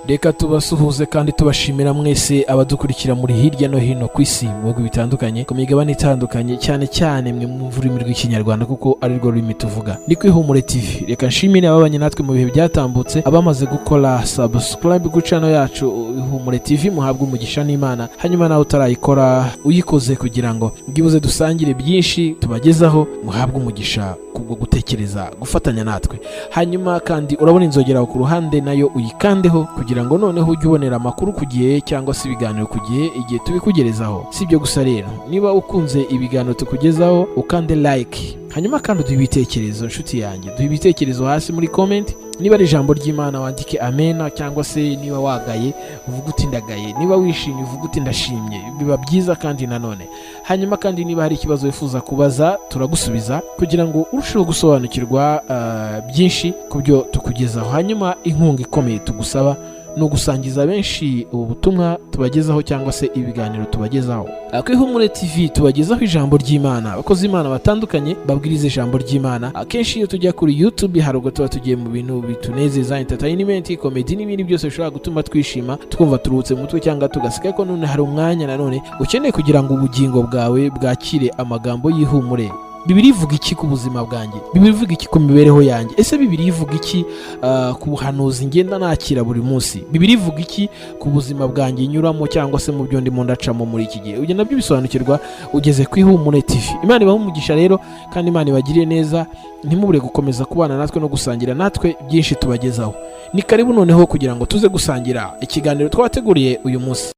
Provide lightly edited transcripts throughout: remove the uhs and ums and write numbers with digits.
Reka tubasuhuze kandi tubashimira mwese abadukurikira muri hirya no hino ku isi, mu bihugu bitandukanye, ku migabane itandukanye, cyane cyane mwe mwumva ururimi rw'Ikinyarwanda, kuko ari rwo rurimi tuvuga. Ni ku Ihumure TV. Reka nshimire ababanye natwe mu bihe byatambutse, abamaze gukora subscribe ku channel yacu Ihumure TV, muhabwe umugisha n'Imana. Hanyuma nawe utarayikora, uyikoze kugira ngo bwibuze dusangire byinshi tubagezaho, muhabwe umugisha kubwo gutekereza gufatanya natwe. Hanyuma kandi urabona inzogera aho ku ruhande, nayo uyikandeho kugira ngo noneho ujye ubonera amakuru ku gihe cyangwa se ibiganiro ku gihe igihe tubikugerezaho. Si ibyo gusa rero, niba ukunze ibiganiro tukugezaho, ukande like, hanyuma kandi uduhe ibitekerezo. Inshuti yanjye, duhe ibitekerezo hasi muri comment. Niba ari ijambo ry'Imana, wandike amena, cyangwa se niba wagaye, uvuge uti "Ndagaye", niba wishimye, uvuge uti "Ndashimye". Biba byiza. Kandi nanone, hanyuma kandi niba hari ikibazo wifuza kubaza, turagusubiza kugira ngo urusheho gusobanukirwa byinshi ku byo tukugezaho. Hanyuma inkunga ikomeye tugusaba ni ugusangiza benshi ubu butumwa tubagezaho cyangwa se ibiganiro tubagezaho. Ku Ihumure TV tubagezaho ijambo ry'Imana, abakozi b'Imana batandukanye babwiriza ijambo ry'Imana. Akenshi iyo tujya kuri YouTube, hari ubwo tuba tugiye mu bintu bitunezeza, entertainment, comedy n'ibindi byose bishobora gutuma twishima, twumva turuhutse mu mutwe cyangwa tugaseka. Ko none hari umwanya nanone ukeneye kugira ngo ubugingo bwawe bwakire amagambo y'ihumure. Bibiliya ivuga iki ku buzima bwanjye? Bibiliya ivuga iki ku mibereho yanjye? Ese Bibiliya ivuga iki ku buhanuzi ngenda nakira buri munsi? Bibiliya ivuga iki ku buzima bwanjye nyuramo cyangwa se mu byo ndimo ndacamo muri iki gihe? Ibyo nabyo bisobanukirwa ugeze ku Ihumure TV. Imana ibahe umugisha rero, kandi Imana ibagirire neza. Ntimubure gukomeza kubana natwe no gusangira natwe byinshi tubagezaho. Ni karibu noneho kugira ngo tuze gusangira ikiganiro twabateguriye uyu munsi.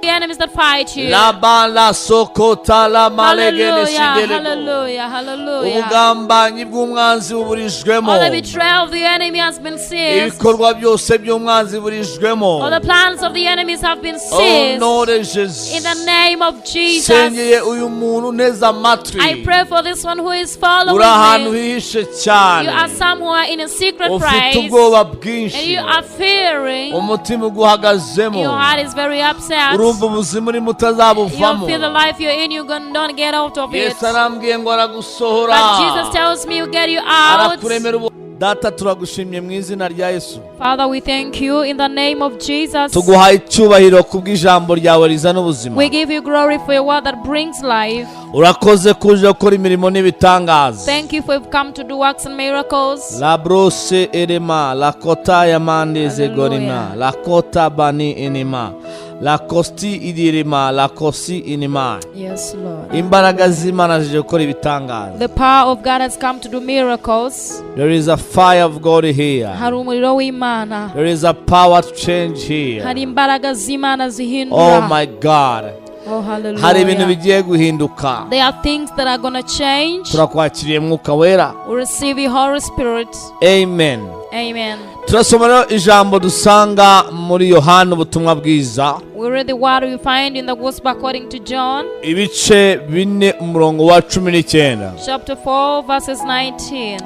The enemies that fight you. Labala sokota la malegene Hallelujah, sidelego. hallelujah, hallelujah. Ubugambanyi bw'umwanzi buburijwemo. All the betrayal of the enemy has been seized. Ibikorwa byose by'umwanzi burijwemo. All the plans of the enemies have been Au seized. nom de Jésus. In the name of Jesus. Nsengeye uyu muntu nteze amatwi. I pray for this one who is following Uri ahantu me. hihishe cyane, You are somewhere in a secret ufite place. ubwoba And bwinshi, you are fearing. umutima uguhagazemo, Your heart is very upset. urumva ubuzima urimo You utazabuvamo. Feel the life you're in, you don't get out of it. Yesu arambwiye ngo aragusohora. But Jesus tells me he'll get you out. Arakuremera ubu. Data, turagushimye mu izina rya Yesu. Father, we thank you in the name of Jesus. Tuguhaye icyubahiro kubw'ijambo ryawe rizana ubuzima. We give you glory for your word that brings life. Urakoze kuje gukora imirimo n'ibitangaza. Thank you for you've come to do works and miracles. La brose erema la kota ya mande zegorima. Hallelujah. La kota bani inima la kosti idirima la kosi inima. Yes, Lord. Imbaraga z'Imana zije gukora ibitangaza. The power of God has come to do miracles. There is a fire of God here. Hari umuriro w'Imana. There is a power to change here. Hari imbaraga z'Imana zihindura. Oh my God. Oh, hallelujah. Hari ibintu bigiye guhinduka. There are things that are gonna change. Turakwakiriye, Mwuka Wera. We receive the Holy Spirit. Amen. Amen. Turasoma rero ijambo dusanga muri Yohana ubutumwa bwiza, We read the word we find in the Gospel according to John, ibice 4, umurongo wa 19. Chapter 4, verses 19.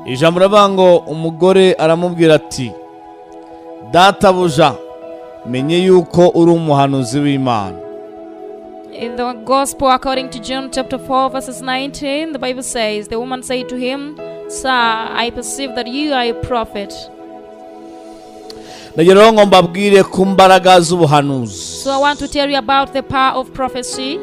Ijambo riravuga ngo umugore aramubwira ati: "Databuja, menye yuko uri umuhanuzi w'Imana." In the Gospel according to John, chapter 4, verses 19, the Bible says, "The woman said to him, 'Sir, I perceive that you are a prophet.'" Ndagira rero ngo mbabwire ku mbaraga z'ubuhanuzi. So I want to tell you about the power of prophecy.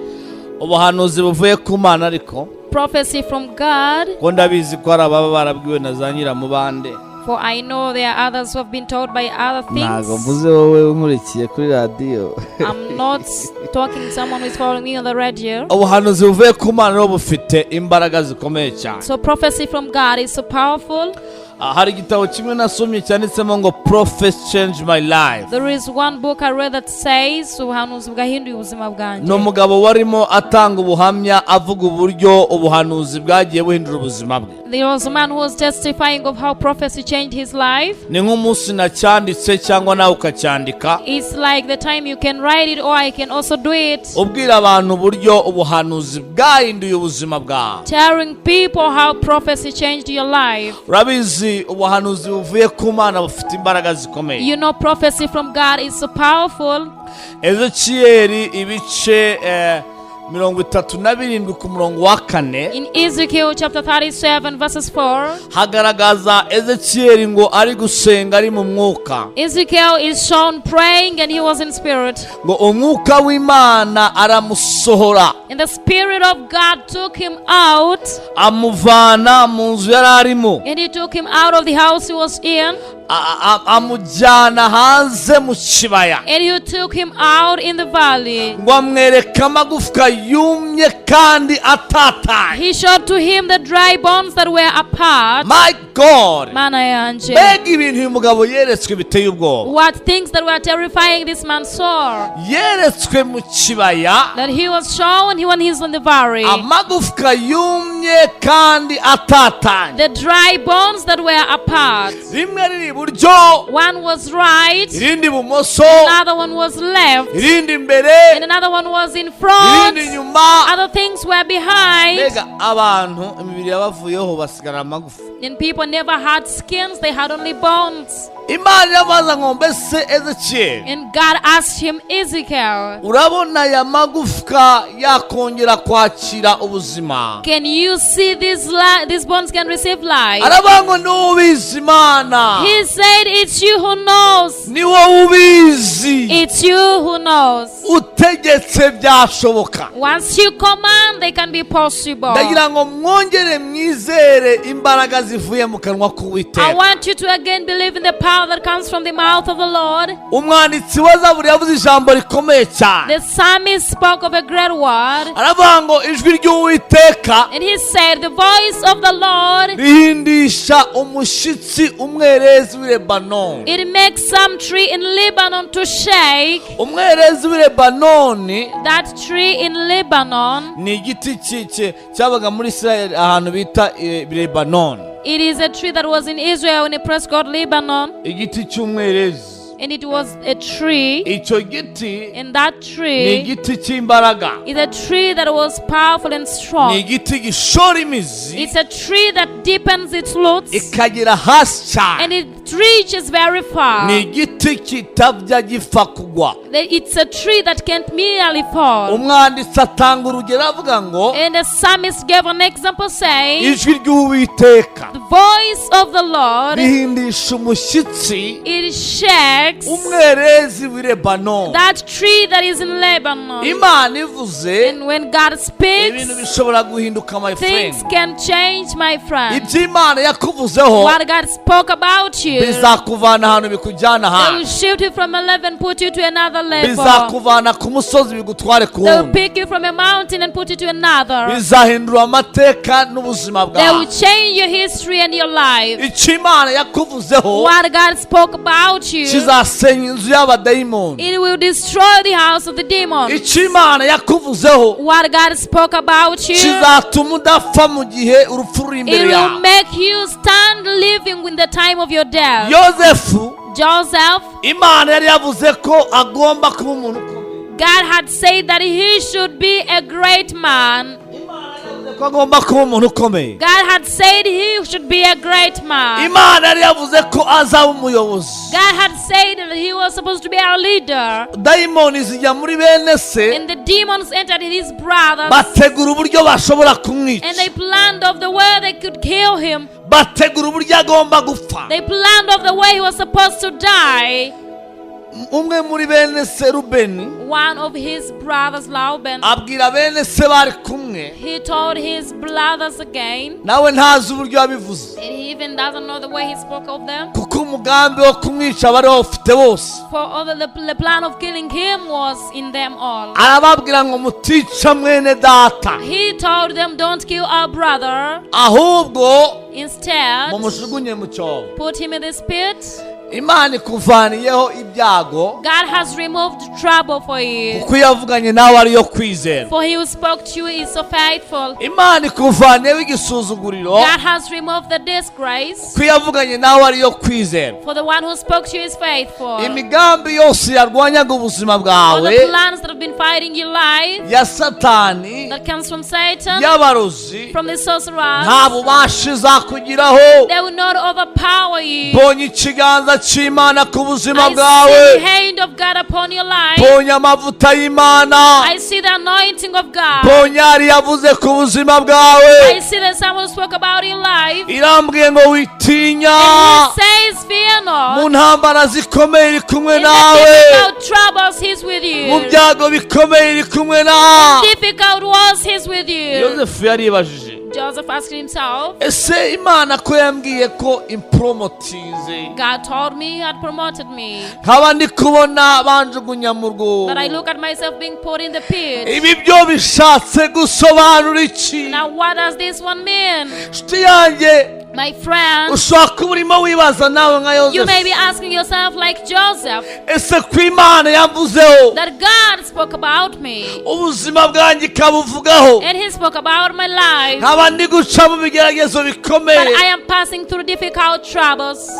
Ubuhanuzi buvuye ku Mana ariko, Prophecy from God, ko ndabizi ko hari ababa barabwiwe na za nyiramubande. For I know there are others who have been told by other Ntabwo things. mvuze wowe unkurikiye kuri radiyo. I'm not talking someone who is following me on the radio. Ubuhanuzi buvuye ku Mana rero bufite imbaraga zikomeye cyane. So prophecy from God is so powerful. Ah, hari igitabo kimwe nasomye cyanditsemo ngo "Prophecy Change My Life". There is one book I read that says "Ubuhanuzi bwahinduye ubuzima bwanjye." Ni umugabo warimo atanga ubuhamya, avuga uburyo ubuhanuzi bwagiye buhindura ubuzima bwe. There was a man who was testifying of how prophecy changed his life. Ni nk'umunsi nacyanditse cyangwa nawe ukacyandika, It's like the time you can write it or I can also do it. Ubwira abantu uburyo ubuhanuzi bwahinduye ubuzima bwawe. Telling people how prophecy changed your life. Urabizi, ubuhanuzi buvuye ku Mana bufite imbaraga zikomeye. You know, prophecy from God is so powerful. Ezekiyeli ibice 37 ku murongo wa 4, In Ezekiel chapter 37, verses 4, hagaragaza Ezekiyeli ngo ari gusenga ari mu mwuka. Ezekiel is shown praying and he was in spirit. Ngo umwuka w'Imana aramusohora, And the Spirit of God took him out, amuvana mu nzu yari arimo, and he took him out of the house he was in, amujyana hanze mu kibaya, and he took him out in the valley. Ngo amwereka amagufwa yumye kandi atatanye. He showed to him the dry bones that were apart. My God! Mana yanje. Mbega ibintu uyu mugabo yeretswe biteye ubwoba! What things that were terrifying this man saw. Yeretswe mu kibaya That he was shown when he's in the valley. amagufwa yumye kandi atatanye. The dry bones that were apart. Rimwe riri iburyo, One was right, irindi ibumoso, another one was left, irindi imbere, and another one was in front. irindi inyuma. Other things were behind. Mbega abantu imibiri yabavuyeho basigara amagufa. And people never had skins, they had only bones. Imana irabaza ngo mbese Ezekiyeli, And God asked him, "Ezekiel, urabona aya magufwa yakongera kwakira ubuzima?" can you see these bones can receive life?" Aravuga ngo ni ubizi Imana. He said, "It's you who knows." Ni wowe ubizi. It's you who knows. Utegetse byashoboka. Once you command, they can be possible. Ndagira ngo mwongere mwizere imbaraga zivuye mu kanwa I k'Uwiteka. want you to again believe in the power that comes from the mouth of the Lord. Umwanditsi wa Zaburi yavuze ijambo rikomeye cyane. The psalmist spoke of a great word, Aravuga ngo ijwi ry'Uwiteka and he said, "The voice of the Lord, rihindisha umushyitsi umwerezi w'i Lebanoni. it makes some tree in Lebanon to shake." Umwerezi w'i Lebanoni That tree in Lebanon, ni igiti cyabaga muri Israel ahantu bita Lebanoni. it is a tree that was in Israel in a place called Lebanon, Igiti cy'umwerezi. And it was a tree. Icyo giti And that ni tree igiti cy'imbaraga. is a tree that was powerful and Ni strong. igiti gishora imizi, It's a tree that deepens its roots ikagera hasi cyane. And it reaches very far. Ni igiti kitajya gipfa kugwa. It's a tree that can't merely fall. Umwanditsi atanga urugero avuga ngo And the psalmist gave an example saying, ijwi ry'Uwiteka "The voice of the Lord, rihindisha umushyitsi it shakes umwerezi w'i Lebanoni. that tree that is in Lebanon." Imana ivuze, And when God speaks, ibintu bishobora guhinduka, my things friend. can change, my friend. Ibyo Imana yakuvuzeho What God spoke about you, bizakuvana ahantu bikujyana they will ahandi. shift you from a level and put you to another level. Bizakuvana ku musozi bigutware ku They will wundi. pick you from a mountain and put you to another. Bizahindura amateka n'ubuzima They will bwawe. change your history and your life. Icyo Imana yakuvuzeho What God spoke about you, kizasenya inzu y'abadayimoni. it will destroy the house of the demon. Icyo Imana yakuvuzeho What God spoke about you, kizatuma udapfa mu gihe urupfu ruri it imbere will yawe. make you stand living in the time of your death. Yozefu, Joseph, Imana yari yavuze ko agomba kuba umuntu ukomeye. God had said that he should be a great man. Imana yavuze ko agomba kuba umuntu ukomeye. God had said he should be a great man. Imana yari yavuze ko azaba umuyobozi. God had said that he was supposed to be our leader. Dayimoni zijya muri bene se, And the demons entered his brothers bategura uburyo bashobora kumwica, and they planned of the way they could kill him. Bategura uburyo agomba gupfa. They planned of the way he was supposed to die. Umwe muri bene se, Rubeni, One of his brothers, Lauben, abwira bene se bari kumwe. He told his brothers again, Nawe ntazi uburyo yabivuze, and he even doesn't know the way he spoke of them. Kuko umugambi wo kumwica bari bawufite bose. For all the plan of killing him was in them all. Arababwira ngo mutica mwene data, He told them, "Don't kill our brother." ahubwo Instead, mumujugunye mu cyobo. put him in this pit. Imana ikuvaniyeho ibyago, God has removed trouble for you. Kuko iyo yavuganye nawe ariyo kwizera. For he who spoke to you is so faithful. Imana ikuvaniyeho igisuzuguriro, God has removed the disgrace. Kuko iyo yavuganye nawe ariyo kwizera. For the one who spoke to you is faithful. Imigambi yose yarwanyaga ubuzima All bwawe the plans that have been fighting your life ya Satani, that comes from Satan, y'abarozi, from the sorcerers, nta bubasha izakugiraho. they will not overpower you. Mbonye ikiganza cy'Imana ku buzima I see bwawe. the hand of God upon your life. Mbonye amavuta y'Imana. I see the anointing of God. Mbonye hari yavuze ku buzima bwawe. I see that someone spoke about your life. Irambwiye ngo witinya. And he says, fear Mu not. ntambara zikomeye iri kumwe In the nawe. difficult troubles, he's with Mu you. byago bikomeye iri kumwe nawe. Difficult wars, he's with you. Yosefu yaribajije, Joseph asked himself, ese Imana ko yambwiye ko impromotinze, God told me he had promoted me, nkaba ndi kubona banjugunya mu rwobo, but I look at myself being put in the pit. Ibi byo bishatse gusobanura iki? Now, what does this one mean? Nshuti yanjye, My friend, ushobora kuba urimo wibaza nawe nka you may Yosefu, be asking yourself, like Joseph, ese ko Imana yamvuzeho, that God spoke about me ubuzima bwanjye ikabuvugaho, and he spoke about my life, nkaba ndi guca mu bigeragezo but bikomeye? I am passing through difficult troubles.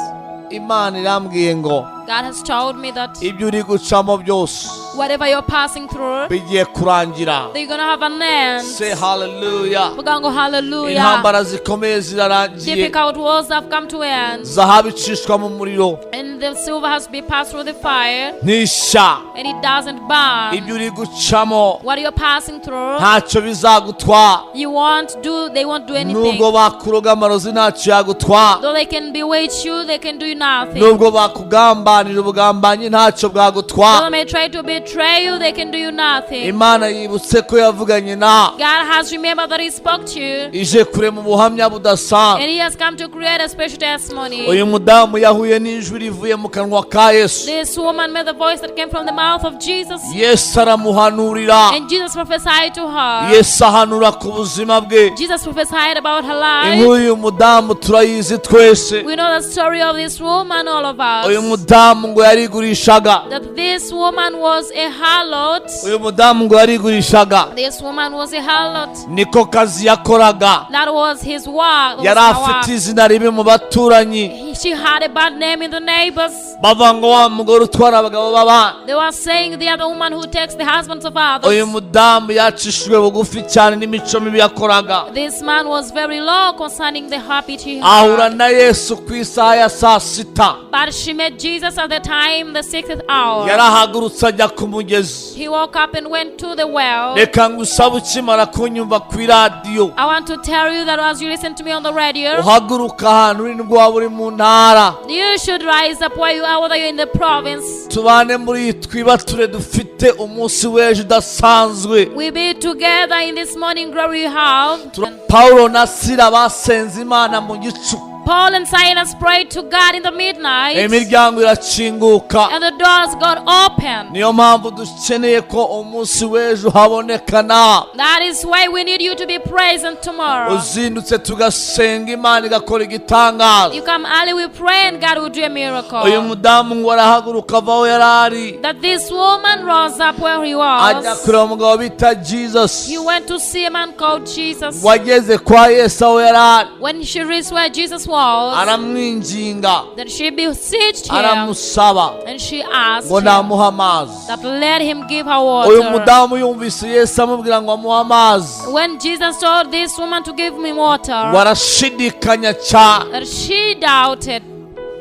Imana irambwiye ngo God has told me that ibyo uri gucamo byose whatever you're passing through, bigiye kurangira. they're gonna have an end. Say hallelujah. Vuga ngo hallelujah. Intambara zikomeye zirarangiye. Difficult wars have come to end, Zahabu icishwa mu muriro, and the silver has to be passed through the fire, ntishya. And it doesn't burn. Ibyo uri gucamo What you're passing through, ntacyo bizagutwara. You won't do, they won't do anything. Nubwo bakuroga amarozi ntacyo yagutwara. Though they can bewitch you, they can do nothing. Nubwo bakugambanira ubugambanyi ntacyo Though bwagutwara. they may try to betray you, they can do you nothing. Imana yibutse ko yavuganye na God has remembered that He spoke to you, ije kurema ubuhamya budasanzwe. And He has come to create a special testimony. Uyu mudamu yahuye n'ijwi rivuye mu kanwa ka Yesu. This woman made the voice that came from the mouth of Jesus, Yesu aramuhanurira. And Jesus prophesied to her. Yesu ahanura ku buzima bwe. Jesus prophesied about her life. Inkuru y'uyu mudamu turayizi twese. We know the story of this woman, all of Uyu us. Mudamu ngo yarigurishaga. That this woman was a harlot. Uyu mudamu ngo yarigurishaga. This woman was a harlot. Niko kazi yakoraga. That was his work. That was Yari her work. afite izina ribi mu baturanyi. She had a bad name in the neighbors. Bavuga ngo wa mugore utwara abagabo b'abana. They were saying the other woman who takes the husbands of others. Uyu mudamu yacishijwe bugufi cyane n'imico mibi yakoraga. This man was very low concerning the habit he Ahura had. Na Yesu ku isaha ya saa sita. But she met Jesus at the time, the sixth hour. Yarahagurutse ajya ku mugezi. He woke up and went to the well. Reka ngusabe ukimara kunyumva ku iradiyo, I want to tell you that as you listen to me on the radio, uhaguruka ahantu uri nubwo waba uri mu ntara, you should rise up where you are, whether you're in the province. Tubane muri iyi twibature dufite umunsi w'ejo udasanzwe. We be together in this morning glory you have. Pawulo na Sila basenze Imana mu gicuku, Paul and Silas prayed to God in the midnight, imiryango irakinguka. And the doors got open. Niyo mpamvu dukeneye ko umunsi w'ejo habonekana. That is why we need you to be present tomorrow. Uzindutse tugasenga Imana igakora igitangaza. You come early, we pray, and God will do a Uyu miracle. Mudamu ngo arahaguruka ava aho yari ari, That this woman rose up where he ajya was. kureba umugabo bita Jesus. He went to see a man called Jesus. Wageze kwa Yesu aho yari ari, When she reached where Jesus was, aramwinginga, then she beseeched him aramusaba and she asked ngo him namuhe amazi. that let him give her Uyu water. mudamu yumvise Yesu amubwira ngo amuhe amazi, When Jesus told this woman to give me water, ngo arashidikanya cyane. That she doubted.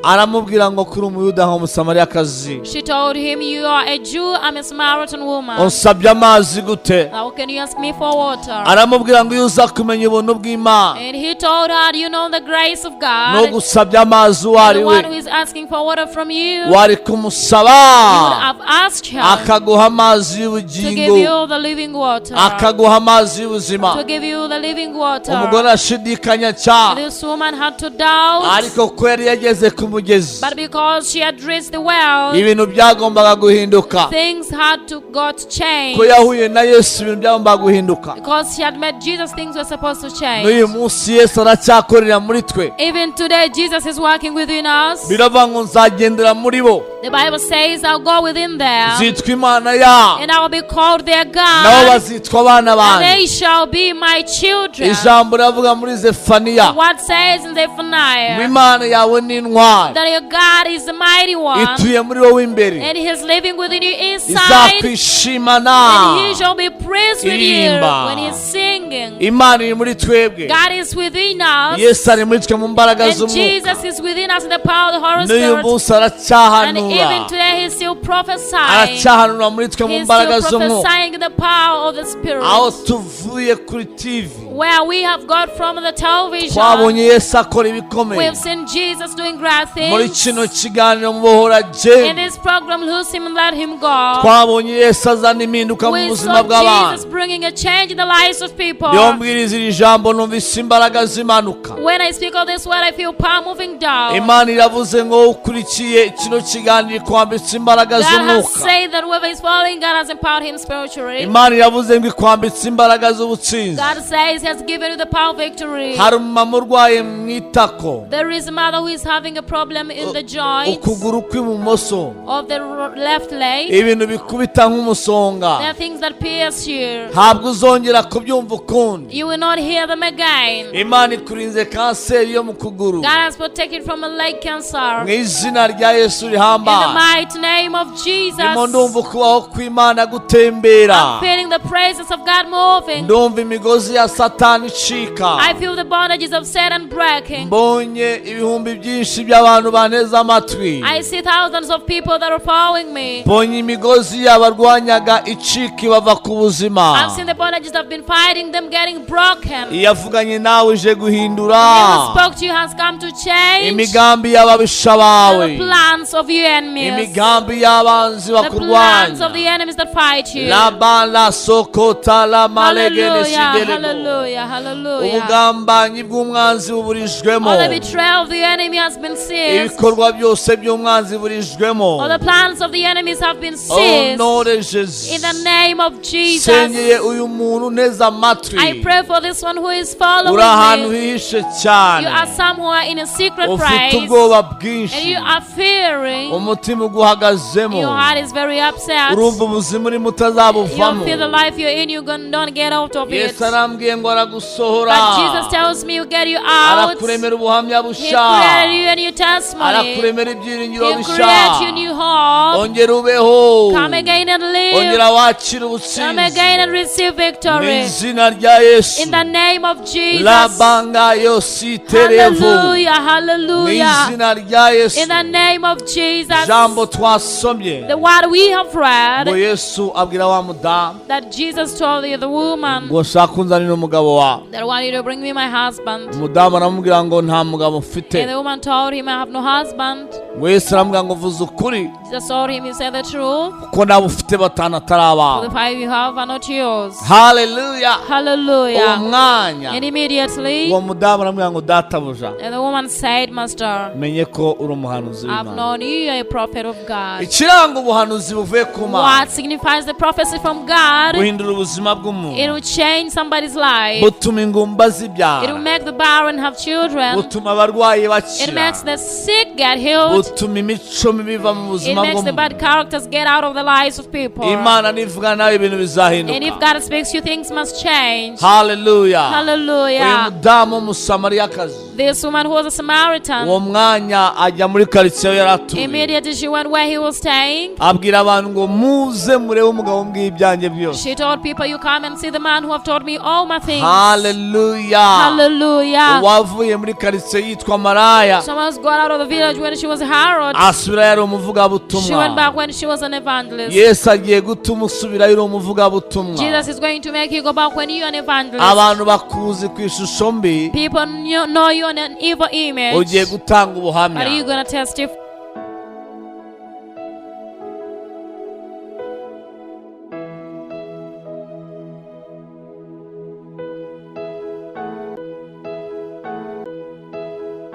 Aramubwira ngo kuri umuyuda nk'umusamariyakazi, She told him, "You are a Jew, I'm a Samaritan woman. unsabye amazi gute? How can you ask me for water?" Aramubwira ngo iyo uza kumenya ubuntu bw'Imana, And he told her, "Do you know the grace of God? n'ugusabye amazi uwo ari The we, one who is asking for water from you, wari kumusaba, you would have asked him akaguha amazi to y'ubugingo, give you the living water. Akaguha amazi y'ubuzima." To give you the living water." Umugore arashidikanya cyane, This woman had to doubt, ariko ko yari yageze ku mugezi, but because she had reached the well, ibintu byagombaga guhinduka. Things had to got changed. Ko yahuye na Yesu ibintu byagombaga guhinduka. Because she had met Jesus, things were supposed to change. N'uyu munsi Yesu aracyakorera muri twe. Even today, Jesus is working within us. Biravuga ngo nzagendera muri bo, The Bible says, "I'll go within them, zitwa Imana yabo, and I will be called their nabo God, bazitwa abana and banjye. they shall be my children." Ijambo riravuga muri Zefaniya What says in ngo Zephaniah Imana yawe ni intwari ihambaye, That your God is the mighty one. Ituye muri wowe imbere, And He is living within you inside. Izakwishimana And He shall be pleased with you iririmba. When He's singing. Imana iri muri twebwe. God is within us. Yesu ari muri twe mu mbaraga And z'umwuka. Jesus is within us in the power of the Holy N'uyu Spirit. munsi And aracyahanura. even today, He's still prophesying. Aracyahanura muri twe mu He's mbaraga still z'umwuka. prophesying in the power of the Spirit. Aho tuvuye kuri TV, Where we have got from the television, twabonye Yesu akora ibikomeye. We have seen Jesus doing great Muri things. kino kiganiro Mubohora In Jane, this program, Loose Him and Let Him Go, twabonye Yesu azana impinduka mu we buzima saw bw'abantu. Jesus bringing a change in the lives of people. Niyo mbwiriza iri jambo numvise imbaraga zimanuka. When I speak of this word, I feel power moving down. Imana iravuze ngo ukurikiye kino kiganiro ikwambitse imbaraga God has z'umwuka. Said that whoever is following, God has empowered him spiritually. Imana iravuze ngo ikwambitse imbaraga z'ubutsinzi. God says He has given you the power of victory. Hari umumama urwaye mu itako, There is a mother who is having a problem in the joint ukuguru kw'ibumoso, of the left leg. Ibintu bikubita nk'umusonga. There are things that pierce you. Ntabwo uzongera kubyumva ukundi. You will not hear them again. Imana ikurinze kanseri yo mu kuguru. God has protected from a leg cancer. Mu izina rya Yesu In the rihambaye. Mighty name of Jesus. Ndimo ndumva ukubaho kw'Imana gutembera. I'm feeling the presence of God moving. Ndumva imigozi ya Satani icika. I feel the bondages of Satan breaking. Mbonye ibihumbi byinshi by'abantu banteze amatwi. I see thousands of people that are following me. Mbonye imigozi yabarwanyaga icika ibava ku buzima. I've seen the bondages that have been fighting them getting broken. Iyavuganye nawe ije guhindura He who spoke to you has come to change imigambi y'ababisha bawe, the plans of your enemies. Imigambi y'abanzi The plans of bakurwanya. The enemies that fight you. Labala sokota la malegene Hallelujah, sidelego. Hallelujah, hallelujah. Ubugambanyi bw'umwanzi buburijwemo. All the betrayal of the enemy has been seized. Ibikorwa byose by'umwanzi burijwemo. All the plans of the enemies have been seized. Au nom de Jésus. In the name of Jesus. Nsengeye uyu muntu nteze amatwi. I pray for this one who is following Uri ahantu me. hihishe cyane, You are somewhere in a secret ufite place. ubwoba And bwinshi, you are fearing. Umutima uguhagazemo, Your heart is very upset. Urumva ubuzima urimo You utazabuvamo. Feel the life you're in, you don't get out of it. Yesu arambwiye ngo aragusohora. But Jesus tells me, He'll get you out. Arakuremera ubuhamya He busha. Created you a new testimony. Arakuremera ibyiringiro He bisha. created you new hope. Ongera ubeho. Come again and live. Ongera wakire Come ubutsinzi again and receive mu victory. Izina rya Yesu. In the name of Jesus. Labanga yositerevu Hallelujah, mu hallelujah. izina rya Yesu. In the name of Jesus. Jambo twasomye The word we have read ngo Yesu abwira wa mudamu that Jesus told the woman ngo shaka unzanire umugabo wawe. That I want you to bring me my husband. Umudamu aramubwira ngo nta mugabo mfite. And the woman told him, "I have no husband." Ngo Yesu aramubwira ngo vuze ukuri, Jesus told him, "You said the truth. Kuko nabo ufite batanu atari For abawe. the five you have are not yours." Haleluya. Uwo Hallelujah. mwanya And immediately, uwo mudamu aramubwira ngo databuja, and the woman said, "Master, menye ko uri umuhanuzi I've w'Imana. Known you are a prophet of God." Ikiranga ubuhanuzi buvuye ku Mana, What signifies the prophecy from God? Buhindura ubuzima It bw'umuntu, will change somebody's life. Butuma ingumba It will zibyara, make the barren have children. Butuma abarwayi It bakira, makes the sick get healed. Butuma imico mibi iva mu It buzima makes the bw'umuntu. Bad characters get out of the lives of people. Imana nivuga nawe ibintu And if bizahinduka. God speaks you, things must change. Haleluya. Uyu Hallelujah. Mudamu w'umusamariyakazi, This woman who was a Samaritan, uwo mwanya ajya muri karitsiye yari atuye, immediately she went where he was staying. Abwira abantu ngo muze murebe umugabo umbwiye ibyanjye byose. She told people, "You come and see the man who have taught me all my things." Haleluya. Hallelujah. Uwavuye muri karitsiye yitwa maraya, Someone else got out of the village when she was a harlot. Asubirayo ari She went umuvugabutumwa. Back when she was an evangelist. Yesu agiye gutuma usubirayo uri umuvugabutumwa. Jesus is going to make you go back when you're an evangelist. Abantu bakuzi ku ishusho mbi, People know you on an evil image. Ugiye gutanga ubuhamya. But you're going to testify.